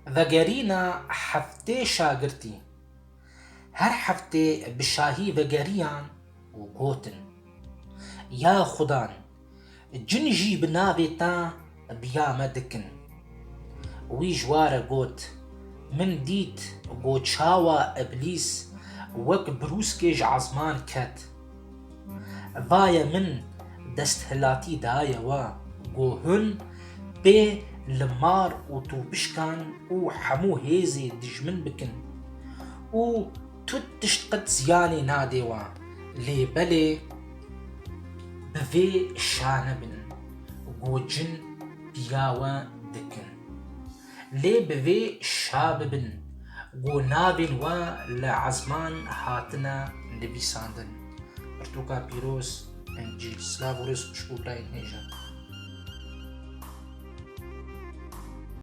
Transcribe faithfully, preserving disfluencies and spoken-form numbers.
Vegerîna heftê şagirtî. Her heftê bi şahî vegeriyan û gotin, Ya Xudan, cin jî bi navê te bi ya me dikin. Wî ji wa re got, Min dît ku çawa Îblîs wek brûskê ji ezman ket. Vaye min desthilatî daye we ku hûn pê li mar û tûpişkan û hemû hêzê dijmin bikin û tu tişt qet ziyanê nadê we. Lê belê bi vê şa nebin ku cin piya we dikin. Lê bi vê şa bibin ku navên we li ezman hatine nivîsandin. Pirtûka pîroz, Încîl. Silav û rêz xweş bo birayên hêja.